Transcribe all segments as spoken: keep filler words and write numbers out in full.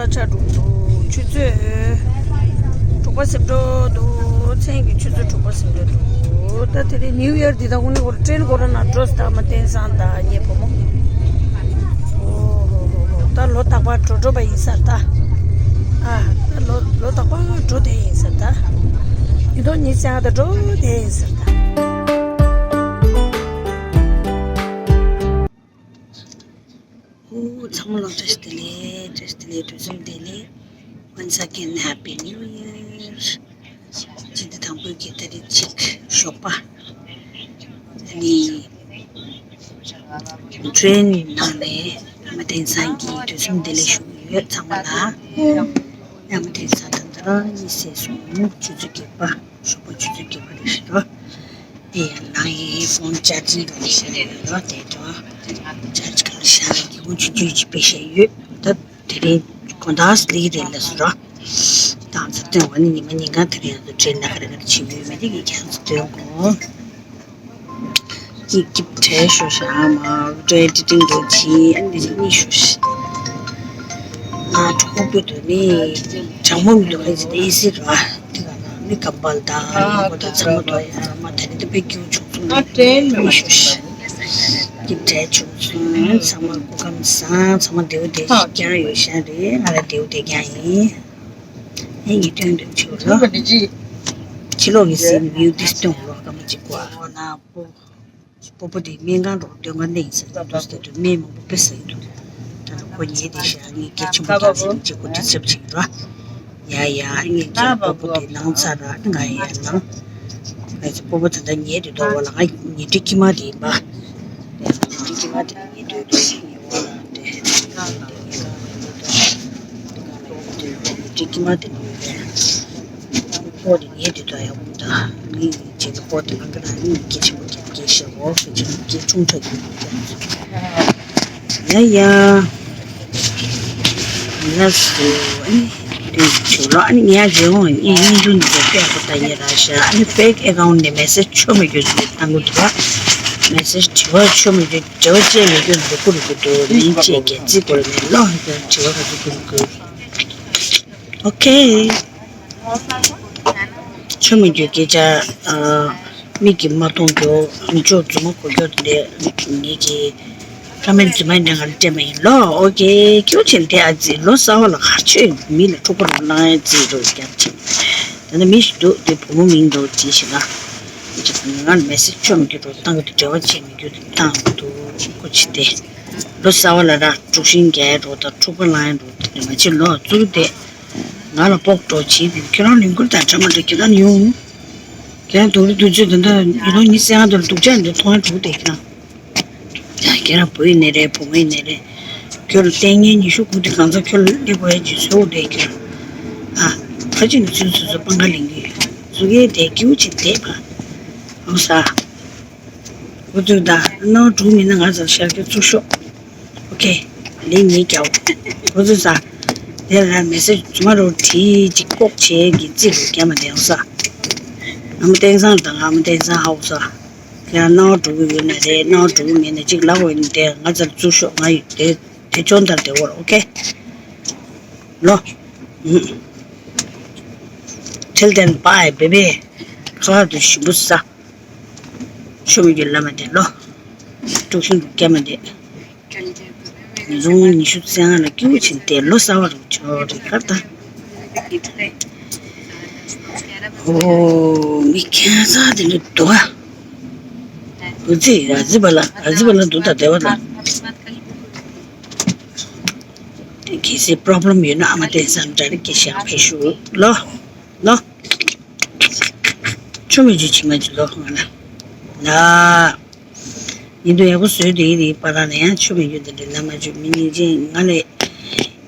ཆ་དྲུག་འདུག་ཆུ་ཚོད་དྲུག་པ་ཟིན་འགྲོ་འདུག་མཚན་གྱི་ཆུ་ཚོད་དྲུག་པ་ཟིན་འགྲོ་འདུག་ད་དེ་རིང་ནིའུ་ཡར་འདི་དང་དངོས་གནས་ཁོ་རང་ཊེན་ཁོ་རང་ནང་འགྲོ་སྟངས་མ་བསྟན་སང་ད་ངའི་བུ་མོ། ཨོ་ཧོ་ཧོ་ཧོ། ད་ལོ་རྟག་པར་འགྲོ་འགྲོ་པ་ཡིན་ས་རེད་ད། ཨ། ད་ལོ་ལོ་རྟག་པར་འགྲོ་བསྡད་ཡིན་ས་རེད་ད། ཉིས་སྟོང་ཉི་ཤུ་རྩ་ལྔ་ད་འགྲོ་བསྡད་ཡིན་ས་རེད་ད། ཨོ། ཚང་མ་ལ་བཀྲ་ཤིས་བདེ་ལེགས། བཀྲ་ཤིས་བདེ་ལེགས། དུས་གསུམ་བདེ་ལེགས། Once again, Happy New Year. སྤྱི་ཟླ་དང་པོའི་གི་ཏ་རིག་གཅིག་ཞོགས་པ། ཨ་ནི། ཊེན་ནང་ནས་བླ་མ་བསྟན་འཛིན་གྱིས་དུས་གསུམ་བདེ་ལེགས་ཞུ་གི་ཡོད་ཚང་མ་ལ། བླ་མ་བསྟན་འཛིན་ད་ལྟ་རང་གཉིད་སད་སོང་། ཆུ་ཚོད་བརྒྱད་པ། ཞོགས་པ་ཆུ་ཚོད་བརྒྱད་པ་རེད་ཤག་རོ། དེ་ཡང་ནང་ཡི་ཕོན་ཅར་ཇིང་གང་ལ་བཞག་ཡོད་རོ། དེ་དོ་ཅར་ཇི་གང་ལ་བཞག་ཡོད་ཀྱི་འུ་ཆུ་ཆུ་ཅིག་པེ་ཤ་ཡོད། ད་དེ་རིང་དགོང་དག་ལི་རེད་ལ་སུ་རོ། ད་ཚ་སྟོན་བ་ནི་ཉི་མ་ཉིན་གང་དེ་རིང་ཡང་དུ་དྲན་ན་ག་རེ་ག་རེ་བྱེད་ཡོད་མེད་དེ་གི་ཁྱང་ཚ་སྟོན་གོ། ཀྱི་ཀྱི་བྲལ་ཤོ་ཤ་མ་བྲལ་ཏི་ཏིང་འགྲོ་ཆི་ཨ་ནི་ཅི་ནི་ཤོ་ཤ། ཨ་གྲོགས་པོ་དུ་ནི་གྲང་མོ་མི་འདུག་ཨེ་ཟི་དེ་ཨེ་སི་ར་དེ་ག་ན་མི་ཀམ་པལ་དང་ཡོད་པ་དང་ཚང་མ་དོ་ཡ་མ་ད་ནི་དུ་པེ་ཀྱུ་ཆུང་ཆུང་ནི་ཤོ་ཤ་ཀྱི་བྲལ་ཆུང་ཆུང་ཚང་མ་སྐུ་ཁམས་བཟང་། ཚང་མ་བདེ་བོ་བདེ་ཞིང་རྒྱང་ཡོད་ཤ་རེད། ང་ལ་བདེ་བོ་བདེ་རྐྱང་ཡིན། ཨེ་ཡི་དོན་དུ་ཆུ་ལོ་ཕྱི་ལོག་གི་སི་མིའུ་ཏིས་སྟོན་ལོ་ཀ་མ་ཅིག་བ་འོ་ན་པོ། སྤོ་བོ་དེ་སྨན་ཁང་འགྲོ་སྟོན་ཁ་ནས་ཡིན་ཟེར་ད་དུས་སྟེ་དུས་སྨན་མང་པོ་དཔེ་ཟ་ཡི་འདུག་ད་ཁོ་ཉལ་དེ་ཤ་ངས་སྐད་ཆེན་པོ་རྒྱག་ཟེར་ཅིག་ཁོ་ཌི་སི་ཊབ་བྱེད་ཀྱི་ར། ཡ་ཡ་ངས་ཀྱང་སྤོ་བོ་དེ་ལངས་ཚར་ར་ང་ཡ་ལངས། ང་ཚོ་སྤོ་བོ་ད་ལྟ་ཉལ་དུས་འདུག་བ་ལ་ང་ཉལ་ཁྲི་ཁྱི་མ་དེ་ཡིན་པ། ཉལ་ཁྲི་ཁྱི་མ་དེ་ཉལ་དུས་འདུག་ཉལ་བ་ལ་དེ་ཉལ་ཁ་ལ་ཉལ་ཁ་ལ་ཉལ་དུས་ཉལ་ཁྲི་ཁྱི་མ་དེ་ཉལ་བས། ཁོ་དེ་ཉལ་དུས་ད་ཡ་བུ་ད་ངའི་རྗེས་ལ་ཁོ་དེ་ང་གི་རང་ཉིད་ཀྱི་ཆེན་པོ་ཀྱི་སྐད་ཤེས་འོ་ཀྱི་ཆེན་པོ་ཀྱི་ཆུང་ཕྲ་གི་ཡ་ཡ་ལ་སུ་ཨ་ནི་དུས་ཆུ་ལོ་ཨ་ནི་ཉལ་རྗེས་འོང་ཨིན་ཨིན་དུ་ནི་ཀོ་ཀྱ་ཁོ་ད་ཉལ་ར་ཤ་ཨ་ནི་ཕེག་ཨེ་ཁའུན་ཊི་ནས་མེ་སེ་ཇི་ཆོ་མི་རྒྱུ་ཟེར་བཏང་གི་འདུག་བ། མེ་སེ་ཇི་དྲི་བ་ཆོ་མི་རྒྱུ་དྲི་བ་བཅད་མི་རྒྱུ་འདུག་ཀུ་རུ་གི་འདུག་ལིང་བཅད་གལ་རྩི་གོ་རེ་མེད་ལོ་དྲི་བ་ག་ཚོད་ཀུ་རུ་གི། ཨོ་ཁེ། ཆོ་མི་རྒྱུ་སྐད་ཆ། ཨ། མིག་གིས་མ་མཐོང་རྒྱུ། མཆོག་རྫུན་མ་གོ་རྒྱུ་དེ་འདྲས་ངེད་ཀྱིས་ཀ་མེན་རྫུན་མ་འདྲ་ང་ལ་སྤྲད་མ་ཡིན་ལོ། ཨོ་ཁེ། ཁྱོད་ཆེན་དེ་ཨ་ཙི་ལོ་གསར་བ་ལ་ག་ཆོད་མི་ལ་འཁྲུག་པ་རང་བླང་ཨ་ཙི་རོ་རྒྱབ་ཆེན། ད་ནི་མི་ཞིག་འདུག་དེ་བུ་མོ་མིང་འདུག་ཅི་ཞིག་ལ། ང་ལ་མེ་སེ་ཇི་ཆོ་མི་རྒྱུ་རོ་བཏང་གི་འདུག་འབྲེལ་བ་བྱེད་མི་རྒྱུ་དེ་བཏང་གི་འདུག་ཁོ་ཆེ་དེ། ལོ་གསར་བ་ལ་ར་དཀྲུག་ཤིང་རྒྱག་རོ་དང་འཁྲུག་པ་བླང་རོ་དེ་འདྲ་མ་བྱེད་ལོ་ཙུར་དེ། ང་ལ་ཕོག་འགྲོ་བྱེད་དེ་ཁྱོད་རང་ལུས་འཁོར་དང་འདྲ་མ་འདྲ་ཁྱེད་རང་ཡོང་། ཁྱེད་རང་དུག་རི་དུག་ཅུ་དེ་འདྲ་ཡིན་ནོ་ཉི་ཤུ་རྩ་ལྔ་དེར་སྡུག་ཅག་འདི་མཐོང་ཡ་དྲུག་དེ་ཁྱེད་རང་། ཡ་ཁྱེད་རང་བུ་ཡིན་ནའི་རེད་བུ་མོ་ཡིན་ནའི་རེད། ཁྱོད་ལ་ལྟས་ངན་ཉི་ཤུ་དགུ་དེ་གང་ཚ་ཁྱོད་ལ་སླེབས་དགོས་ཡ་ཅིག་བཟོ་དགོས་དེ་ཁྱེད་རང་། ཨ། ཁ་ཅིག་ནི་ཚུན་ཚོད་ཚོད་སྤང་ཁ་ལེན་གི་ཡོད་ཚུ་གེ་དེ་སྐྱིད་པོ་ཅིག་བསྡད་པ། ཨང་ས། འགོ་ཚུགས་དང་སྣང་དྲུག་མིན་ན་ང་ཚོར་ཤར་སྐྱོད་ཚུགས་ཤོག་ཨོ་ཁེ། ལས་ངེས་རྒྱའོ། འགོ་ཚུགས་ས། དེ་ལ་མེ་སེ་ཇི་མ་རོ་བྲིས་ཅིག་ལྐོག་བྱས་ཀྱི་རྩིས་རུ་རྒྱ་མ་དེང་ས། ཨ་མ་བསྟན་བཟང་དང་ཨ་མ་བསྟན་བཟང་ཧའུ་ས། དེ་ལ་སྣང་བ་དྲུག་ཡོད་ན་རེད་སྣང་བ་དྲུག་མིན་ན་ཅིག་ལབ་འོ་ཡིན་དེ་ང་ཚར་ཚུགས་ཤོག་ང་ཡོད་དེ་དེ་ཅོན་ལྟར་དེ་འོར་ཨོ་ཁེ། ལོ། ཨུ། Till then, bye, baby. ཁ་ལག་དུ་ཞིམ་པོ་ཟ། ཆོ་མི་རྒྱུ་ལ་མ་དེ་ལོ། དཀྲུག་ཤིང་རྒྱ་མ་དེ། ཉི་ཤུ་རྩ་ལྔ་ལ་སྐྱིད་པོ་ཕྱིན་ཏེ་ལོ་གསར་བ་རུ་ཆོག་རེ་ཁར་ད། ཨོ་མི་ཁྱད་མཚར་དེ་འདྲ་འདུག་ཨ། འུ་ཚི་ཨ་ཙི་བ་ལ་ཨ་ཙི་བ་ལ་འདུག་ད་བདེ་བ་ལ། དེ་གལ་སྲིད་པོ་རོབ་ལེམ་ཡོད་ན་ཨ་མ་བསྟན་བཟང་འདྲ་རེ་སྐད་ཤག་ཕེབས་ཤོག་ལོ། ལོ། ཆུ་མི་འཇུ་ཆི་མ་འཇུ་ལོ་ང་ལ། ལ། ཉིན་ཐོ་ཡག་པོ་བཟོས་དེ་ཡིན་པ་ར་ན་ཡང་ཆུ་མི་འཇུ་དེ་འདྲ་ལ་མ་འཇུ་མི་ཉིན་ཅན་ང་ལས།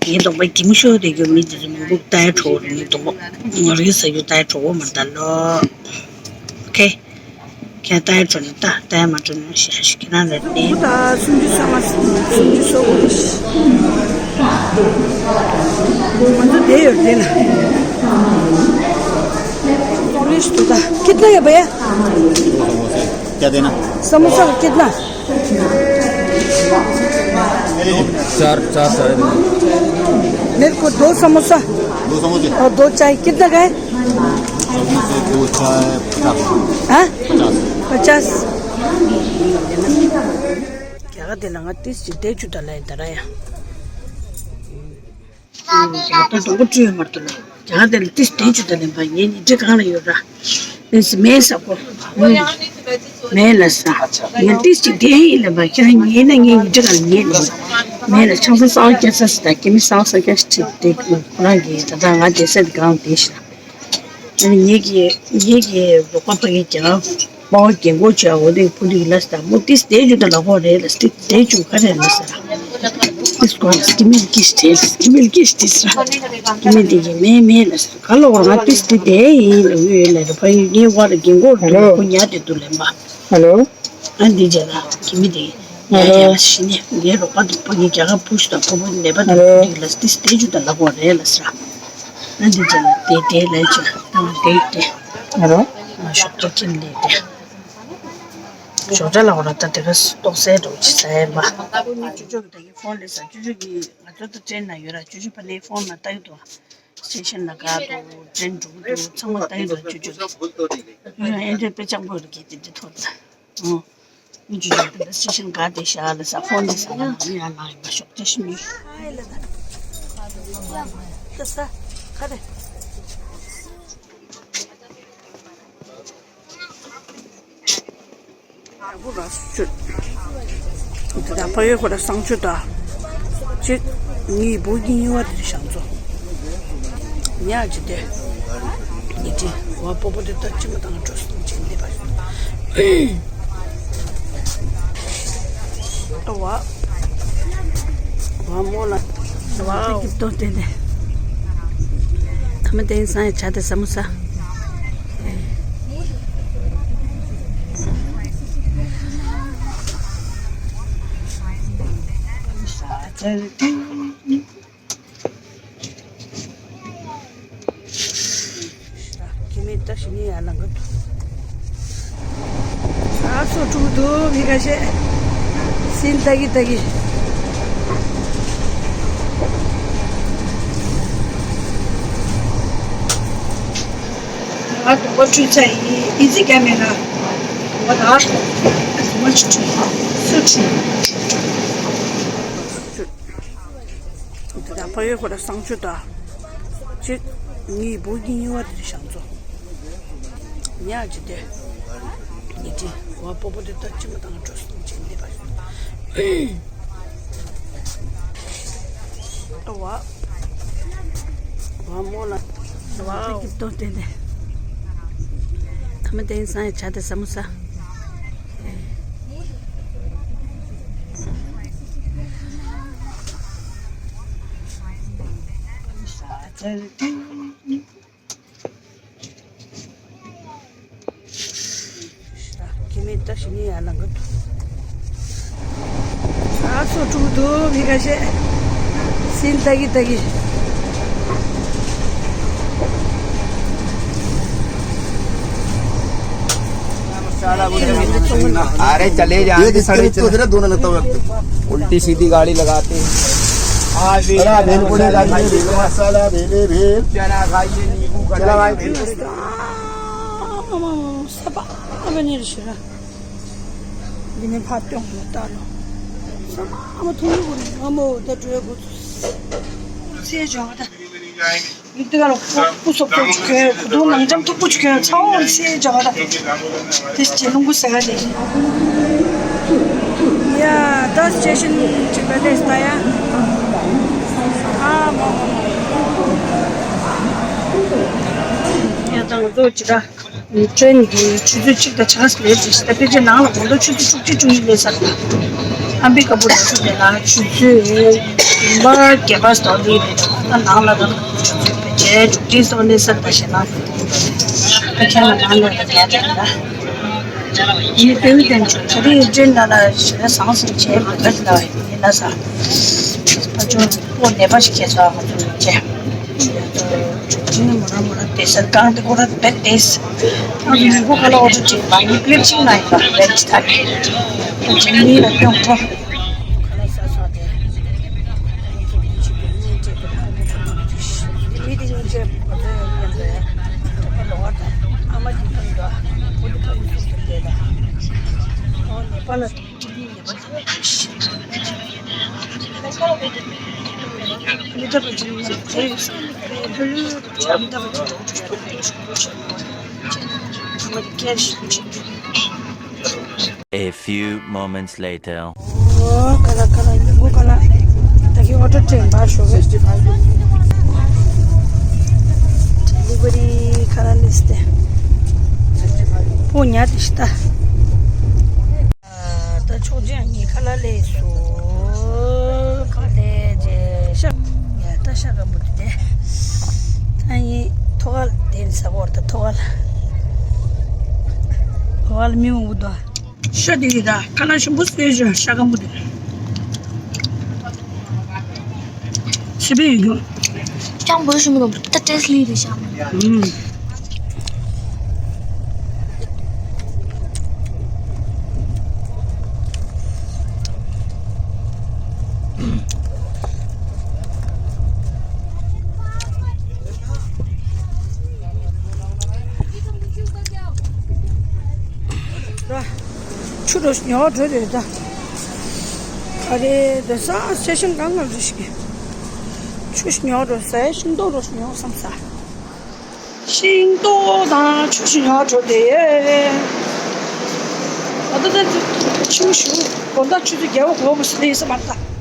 ངའི་གདོང་པ་གྱིམ་ཤོ་དེ་རྒྱུ་མི་དེ་ཚོ་མི་འབུག་ལྟ་ཡ་ཁྲོ་བོ་རུ་མི་གདོང་པ་ང་རེ་ཟ་རྒྱུ་ལྟ་ཡ་ཁྲོ་བོ་མ་ལྟ་ལོ། ཨོ་ཁེ། ཁྱེད་ལྟ་ཡ་ཁྲོ་ནི་ལྟ་ལྟ་ཡ་མ་ཁྲོ་ནི་ཤ་ཤི་ཁྱེད་རང་ལ་ནི། ད་སུམ་ཅུ་སོ་ལྔ་སུམ་ཅུ་སོ་དགུ་རེད། ང་ཚོ་བསྡད་ཡོད་དེ་ན། ཀོ་ལེཇ་དུ་ད་कितना है भैया? क्या देना? समोसा कितना? चार चार चार। मेरे को दो समोसा। दो समोसे। और दो चाय। कितना का है? समोसे दो, चाय पचास। हाँ? पचास। पचास। क्या का देना? तीस ची दे चुता ले तरह या। क्या तो तुमको ट्री मत लो। क्या दे? तीस दे चुता ले भाई, ये नीचे कहाँ ले रहा? इस में सबको। हम्म। མེད་ལ་ས། ངས་ཏིས་ཅིག་དེ་ཡིན་ལ་བ་ཁྱེད་རང་ཉེས་ན་ངས་ཉེས་འདྲི་ག་ལ་ཉེས་ལ། མེད་ལ་ཆང་ས་སའོ་སྐྱ་ས་སི་ད་ཀྱི་མི་སའོ་ས་སྐྱ་ཞིག་དེ་ཁོ་རང་གིས་ད་ལྟ་ང་དེ་སེད་གང་དེ་ཤི་ལ། ངེད་ཀྱི་ངེད་ཀྱི་རོགས་པ་ཕ་གི་ཀྱང་དཔའ་བོ་རྒན་གོག་ཆོས་འོ་དེ་ཕུ་ལིག་ལ་ས་ད་མོ་ཏིས་དེ་རྒྱུ་ད་ལ་ཧོ་རེད་ལ་སྟིག་དེ་རྒྱུ་ག་རེད་ལ་ས་ར། ཏིས་ཀོ་ལ་སྐྱི་མིལ་ཀིས་དེ་སྐྱི་མིལ་ཀིས་དེ་ས་ར། སྐྱི་མིལ་དེ་གི་མེད་མེད་ལ་ས་ག་ལ་འོ་ང་ཏིས་དེ་དེ་ཡིན་ལ་འོས་ལ་ར་ཕ་གི་ངའི་བར་རྒན་གོག་རེད་ཁོ་ཉལ་དེ་དུ་ལེན་པ། ཧ་ལོ། ཨ་འདི་རྗེས་ལ་ཁྱི་མི་དེ་ཡ་ཡ་ལ་ཤི་ནས་ངའི་རོགས་པ་དུ་ཕ་གི་རྒྱ་གར་བུ་ཞིག་དང་ཕུ་བོ་ནད་པ་དུ་ཧ་ལོ། ཕུ་ཏིག་ལ་ཏི་སྟེ་ཅུ་དང་ལ་གོ་རེ་ལ་སྲ། ཨ་འདི་རྗེས་ལ་དེ་དེ་ལ་ཅི་ཨ་དེ་དེ་ཧ་ལོ། ང་ཞོགས་ཏོ་ཁྱི་མི་དེ་ཞོགས་ཇ་ལ་འོ་ལ་ད་དེ་ག་ཏོག་སེ་འགྲོ་ཅི་ས་ཡ་མ། ཨ་ཁུ་ནི་ཅུ་ཅོ་གི་ད་གི་ཕོན་ལས་ས་ཅུ་ཅོ་གི་ང་ཚོ་ད་ཅན་ན་ཡོད་ར་ཅུ་ཅོ་ཕ་ནས་ཕོན་ན་ལྟ་གི་འདུག་སི་ཊེ་ཤན་ལ་ག་འདུག་ཅན་འགྲོ་གི་འདུག་ཚང་མ་ལྟ་གི་འདུག་ཅུ་ཅོ་གི་ཡང་ཨེ་འདྲ་དཔེ་ཅང་པོ་རུ་གི་དེ་འདི་ཐོག་ད། ཨོ། མི་ཅུ་ཅོ་གི་ད་སི་ཊེ་ཤན་ག་དེ་ཤ་ལ་ས་ཕོན་ལས་ས་ལ་མ་ཡ་ལ་ཡ་མ་ཤོག་ཅེ་ཤི་མི། ད་ས་ཁ་རེ། ཨ་ཁུ་ར་སུ་ཆུ། དེ་དག་ཕ་ཡོད་ཁོ་ར་གསང་ཆུ་དང་། གཅིག་གཉིས་བུ་གཉིས་གཉིས་བ་དེ་ཤང་ཚོ། ཉག་ཅི་དེ། ཉི་ཅི་བ་སྤོ་བོ་དེ་ལྟ་ཅི་མ་དང་འགྲོ་སོང་ཅི་འདི་པ་ཡོད། ཏོ་བ། བ་མོ་ལ། བ་ཀིབ་ཏོ་དེ་དེ། ཐ་མ་དེ་ཡིན་སང་ཡ་ཆ་དེ་ས་མོ་ས། ཁྱི་མི་ད་ཤི་ནི་ཡ་ལང་གི་འདུག་ཨ་སོ་ཕྲུ་གུ་འདུག་མི་ཁ་ཤས་སིན་ལྟ་གི་ལྟ་གི་ང་དུ་བ་ཁྲུས་ཚ་ཡི་ཨི་ཙི་ཀ་མེ་ར་བ་ད་དུ་བ་ཁྲུས་སུ་ཁྲུས། དེ་དག་ཕ་ཡོད་ཁོ་ར་གསང་ཆུ་དང་། གཅིག་གཉིས་བུ་གཉིས་གཉིས་བ་དེ་ཤང་ཚོ། ཉག་ཅི་དེ། ཉི་ཅི་བ་སྤོ་བོ་དེ་ལྟ་ཅི་མ་དང་འགྲོ་སོང་ཅི་འདི་པ་ཡོད། ཏོ་བ། བ་མོ་ལ། བ་ཀིབ་ཏོ་དེ་དེ། ཐ་མ་དེ་ཡིན་སང་ཡ་ཆ་དེ་ས་མོ་ས། ཁྱི་མི་ད་ཤི་ནི་ཡ་ལང་གི་འདུག་ཨ་སོ་ཕྲུ་གུ་འདུག་མི་ཁ་ཤས་སིན་ལྟ་གི་ལྟ་གི अरे चले जा ये सड़क पे तेरा दोनों नता हुआ उल्टी सीधी गाड़ी लगाते हैं। हाँ, अरे भेल पड़े जाते हैं, भेल मसाला, भेले भेल। चना खाइए, नींबू चला भाई, भेल पड़े। ས་པ་ཨ་བ་ནི་རི་ཤི་ར། འདི་ནས་ཕར་སྟོན་དགོས་ལྟ་ལོ། ས་པ་ཨ་མ་ཐུང་ཐུང་གོ་རི་ཨ་མོ་ད་བྲོས་གོ་ཚུ། སེ་ཇོ་ད། ཡིག་ཏུ་ག་ལ་ཁོ་སྐུ་སོག་པོ་ཆུ་ཁྱོད་ཁོ་དོ་ནང་ལྕམ་ཐུག་པོ་ཆུ་ཁྱོད་ཚ་བོ་སེ་ཇོ་ད། དེ་སྐྱེ་ལུང་གུ་ཟེ་ག་དེ། ཡ་ད་སི་ཊེ་ཤན་གཅིག་ལ་སླེབས་ད་ཡ། ཨ་མ་མ་མ། ཡ་ད་ང་ཚོ་ཅི་ད། ཊེན་གྱི་ཆུ་ཚོད་གཅིག་དང་ཆ་ལས་ཅི་ཞིག་ད་ཕལ་ཆེར་ནང་ལ་དགོང་དྲོ་ཆུ་ཚོད་བཅུ་གཅིག་བཅུ་གཉིས་ལས་ས་ཨམ་བི་ཀ་པུར་ལ་ཆུ་དེ་ལ་ཆུ་ཚོད་བརྒྱད་པ་སྟོང་ལས་རེད། ད་ནང་ལ་ད་ཆུ་ཚོད་ཕལ་ཆེར་བཅུ་གཅིག་སྟོང་ལས་ས་ད་ཞེ་ན་ད་ཁྱེད་ལ་ནང་ལ་ད་རྒྱ་དེ་ལ་ཡིན་པའི་དོན་ཆུ་ཚོད་རེ་ཊེན་ལ་ལ་ཞེ་ན་ཟང་ཟིང་བྱས་མི་ད་ཞེ་ན་ཡིན་ལ་ས་ཕ་ཆུང་པོ་ནད་པ་ཞིག་ཁྱེད་ཚོ་ང་ཚོ་ཡོད་ཀྱི། ཅིན་མོ་ར་མོ་ར་དེ་སར་གང་དེ་ཁོ་ར་བེད་དེས། ཨ་ནི་ཁོ་ཁ་ལ་འོ་ཅིག་མ་ནི་ཀླིབ་ཅིག་ན་ཡིན་པ་བེད་ཅིག་ཐག་ཅིན་མི་ལ་ཀྱོང་ཁོ། ཁ་ལ་ས་ས་དེ། A few moments later. ཨོ་ཁ་ལ་ཁ་ལ་ཉིན་གུང་ཁ་ལ། ད་གི་ཨོ་ཊོ་ཊེན་པ་ཤོ་གི། ལི་བ་རི་ཁ་ལ་ལེས་ཏེ། ཕོ་ཉ་དེ་ཤི་ད། ད་ཆོག་ཅན་ངའི་ཁ་ལ་ལེས་སོ། ཁ་ལེ་ཇེ་ཤ། ཡ་ད་ཤ་གམ་བུ་དེ། ད་ཡིན་ཐོག་ལ་དེ་ནི་ས་གོར་ད་ཐོག་ལ། ཐོག་ལ་མི་མང་པོ་འདུག་ཤ་དེ་གི་ད་ཁ་ལ་ཤམ་བུ་སེ་ཇོ་ཤ་གམ་བུ་དེ། ཆི་བེ་ཡོད་རྒྱུ། ཅང་བོད་ཤི་མི་འདུག་ད་ཏྲེས་ལི་རེ་ཤ། ཨུམ། ཆུ་རུ་ཉོ་འགྲོ་རེད་ད། ག་རེ་འདི་ས་སེ་ཤིང་གང་གང་རེ་ཞིག་ཆུ་ཉོ་འགྲོ་ས་ཤིང་ཏོག་རུ་ཉོ་བསམ་ས། ཤིང་ཏོག་དང་ཆུ་ཞིག་ཉོ་འགྲོ་དེ། ད་ད་ད་ཆུ་ཞུ་དགོང་དག་ཆུ་ཚོད་བརྒྱད་པ་གོ་མ་སི་ལེ་ས་མ་ད།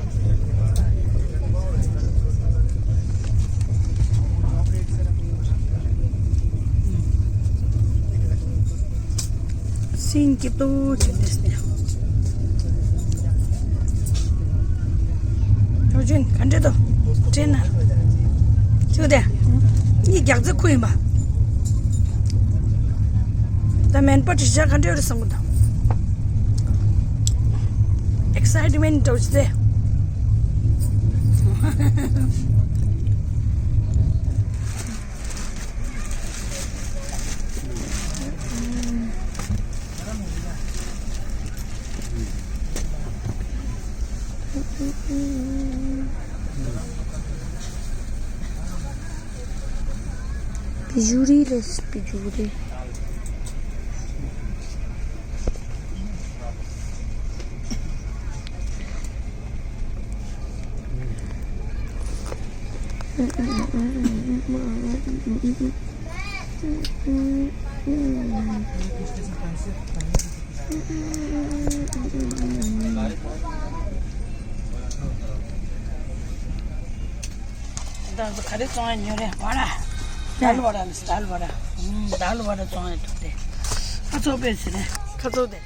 སིང་སྐྱིད་པོ་ཅིག་འདུག་ནས། ཆོས་ཅན་ག་འདྲ་འདུག་དྲན་ན། ཆུ་དེ། གཉིས་རྒྱག་རྩེ་ཁུ་ཡིན་པ། ད་མེན་པ་དྲི་ཆ་ག་འདྲ་ཡོད་རེད་བསམ་གི་འདུག་ཨེག་སའི་ཊི་མེན་ཊི་འདྲ་བོ་ཅིག་སྟེ། བི་ཇུ་རི་ལས་བི་ཇུ་རི། ད་ག་རེ་བཙོང་ཡ་ཉོ་རེད་བ་ར། དཱལ་བ་ར་ནི་དཱལ་བ་ར། ཨུམ། དཱལ་བ་ར་བཙོང་ཡ་འདུག་སྟེ། ཁ་ཚོགས་པས་ཟེར་ནས་ཁ་ཚོགས་དེ།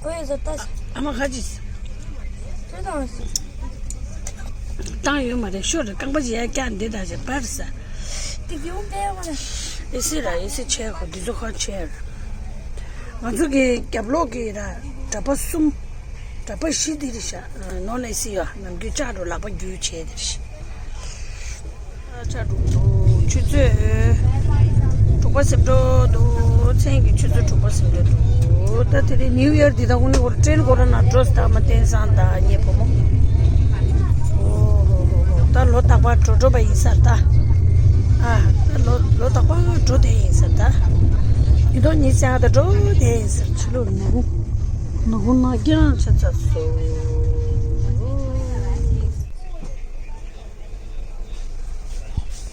ཁོ་ཡི་ཟ་ལྟ། ཨ་མ་ཁ་ཅིག་ཁྱོད་དང་ཞིག་བཏང་ཡོད་མ་རེད། ཤོ་རེད། རྐང་པ་ཅིག་ཡར་བཀྱག་འདི་དང་ཞིག་པར་ས། དེ་རྒྱུ་པས་མ་རེད། ཨེ་སི་ར་ཨེ་སི་ཆེ་ཁོ་འདི་ཚོ་ཁ་ཆེ་ར། ང་ཚོ་གི་རྒྱབ་ལོགས་ཀྱི་ར་གྲྭ་པ་གསུམ། གྲྭ་པ་བཞི་འདི་རེད་ཤག་ནོན་ཨེ་སི་ཡོད། ནམ་རྒྱུན་ལྕགས་འགྲོ་ལག་པ་རྒྱུ་བྱས་འདི་རེད་ཤག་ཆ་དྲུག་འདུག་ཆུ་ཚོད་དྲུག་པ་ཟིན་འགྲོ་འདུག་མཚན་གྱི་ཆུ་ཚོད་དྲུག་པ་ཟིན་འགྲོ་འདུག་ད་དེ་རིང་ནིའུ་ཡར་འདི་དང་དངོས་གནས་ཁོ་རང་ཊེན་ཁོ་རང་ནང་འགྲོ་སྟག་མ་བསྟན་བཟང་དང་ངའི་བུ་མོ། ཨོ་ཧོ་ཧོ་ཧོ། ད་ལོ་རྟག་པར་འགྲོ་འགྲོ་བ་ཡིན་ས་རེད་ད། ཨ། ད་ལོ་ལོ་རྟག་པར་འགྲོ་བསྡད་ཡིན་ས་རེད་ད། ཉིས་སྟོང་ཉི་ཤུ་རྩ་ལྔ་ད་འགྲོ་བསྡད་ཡིན་ས་རེད། ཕྱི་ལོགས་ནག་ཁུང་ནག་ཁུང་ནག་རྐྱང་ཆགས་ཚར་སོང་།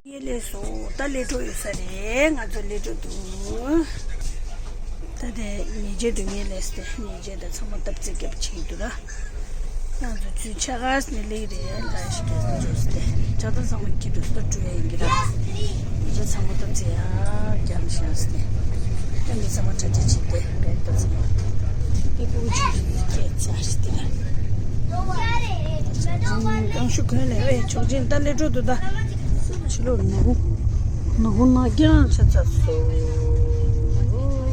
ངས་སླེབས་སོང་། ད་སླེབས་འགྲོ་ཡོད་ས་རེད། ང་ཚོ་སླེབས་འགྲོ་འདུག་ད་དེ་ཉེས་ཆད་དུ་ངས་སླེབས་ཏེ་ཉེས་ཆད་དང་ཚང་མ་སྟབས་རྩེ་རྒྱབ་བྱེད་འདུག་ར། ང་ཚོ་ཚུར་ཆ་ག་ནས་སླེབས་རེད། ད་ཞིག་ག་འགྲོ་སྟེ་ཇ་ད་ཚང་མ་ཁྱི་འགྲོ་སྟོད་འགྲོ་ཡ་ཡིན་གྱི་ར། ཉེས་ཆད་ཚང་མ་སྟབས་རྩེ་ཡ་རྒྱབ་བཞག་སྟེ་ད་ངས་ཚང་མ་ཁྲ་ཁྲ་བྱེད་དེ་རེད། ད་ཚང་མ་སྐྱིད་པོ་ཅིག་སྐད་ཆ་ཞིག་དེ་ར། རྐང་ཤུ་གོན་ལས་ཨེ་ཆོག་ཅིང་ད་སླེབས་འགྲོ་འདུག་ད་ཕྱི་ལོགས་ནག་ཁུང་ནག་ཁུང་ནག་རྐྱང་ཆགས་ཚར་སོང་།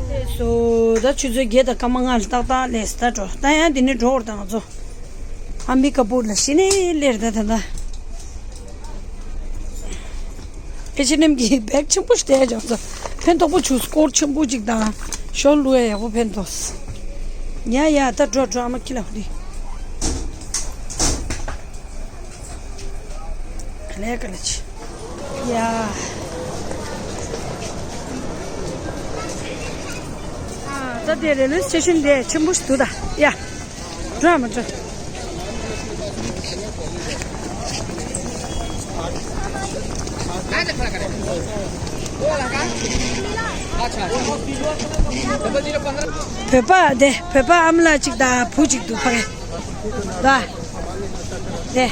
སླེབས་སོང་། ད་ཆུ་ཚོད་བརྒྱད་དང་སྐར་མ་ལྔ་ལ་ཏག་ཏག་སླེབས་སོང་། ད་འགྲོ་ད་ཡང་འདི་ནས་འགྲོ་བར་ད་ང་ཚོ་ཨམ་བི་ཀ་པུར་ལ་གཞི་ནས་སླེབས་ད་ད་ད། ཨེཆ་ཨེན་ཨེམ་གྱི་བེག་ཆེན་པོ་ཞིག་སྟེར་བྱུང་སོང་། ཕན་ཐོགས་པོ་བྱུང་། སྐོར་ཆེན་པོ་ཅིག་དང་ཞོར་བླུག་ཡ་ཡག་པོ་ཕན་ཐོགས། ཡ་ཡ། ད་འགྲོ་འགྲོ། ཨ་མ་ཁྱི་ལ་འདི། ལས་ཀ་ལ་ཆི། ཡ། ཨ། ད་དེ་རེ་ལུས་སི་ཊེ་ཤན་དེ་ཆེན་པོ་ཞིག་འདུག་ད། ཡ། འགྲོ་ཨ་མ་འགྲོ། བོད་པ་དེ། བོད་པ་ཨ་མ་ལགས་གཅིག་དང་བུ་གཅིག་འདུག་ཕ་གི། ད་དེ།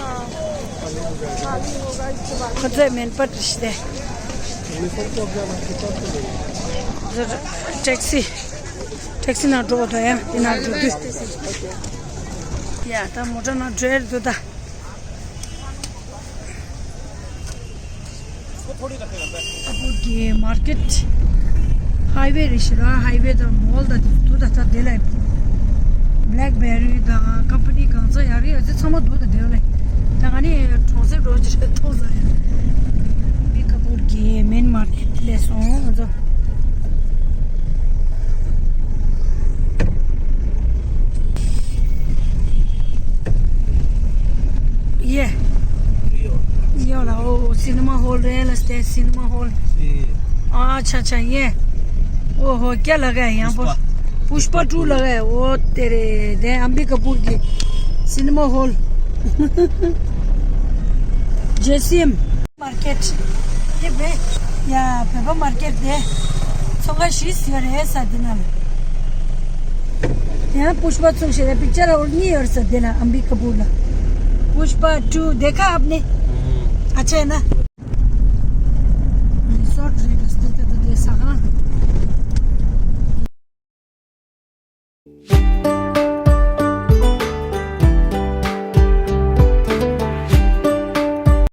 ཁོ་ཚོའི་མིན་པ་ཏྲིས་དེ། ཊེག་སི། ཊེག་སི་ནང་འགྲོ་དོ། ཡང་དེ་ནང་འགྲོ་དུས། ཡ། ད་མོ་ཊ་ནང་འགྲོ་ཡར་འདུག་ད། ཨ་ཕོ་གི་མར་ཀེཊ། ཧའི་ཝེ་རེད་ཤག་ར། ཧའི་ཝེ་དང་མོལ་དང་དེ་ཚོ་ད་ལྟ་དེ་ལ། བྷེ་ལེག་བེ་རི་དང་ཀམ་པ་ནི་གང་ཚང་ཡག་རེད། ཡོད་ཚད་ཚང་མ་འདུག་ད་དེ་ལ། ད་ང་ནི་གྲོང་གསེབ་འགྲོ་རྒྱུ་རེད། ཐོག་ས་ཡ། སིང་ག་པུར་གི་མེན་མར་ཀེཊ་སླེབས་སོང་ང་ཚོ། ཡེ། ཡོད་ལ། འོ། སི་ནི་མ་ཧོལ་རེད་ལ། སྟེ་སི་ནི་མ་ཧོལ། ཨ་ཆ་ཆ། ཡེ། འོ་ཧོ། क्या लगा है यहाँ पर? पुष्पा टू लगा है। ओ तेरे, दे अंबिका कपूर की सिनेमा हॉल। JCM market. ये बे, या पेपर मार्केट दे। सोंगा शीस योर है सादिना। यहाँ पुष्पा टू से पिक्चर और नहीं और सादिना अंबिका कपूर ला। पुष्पा टू देखा आपने? अच्छा है ना?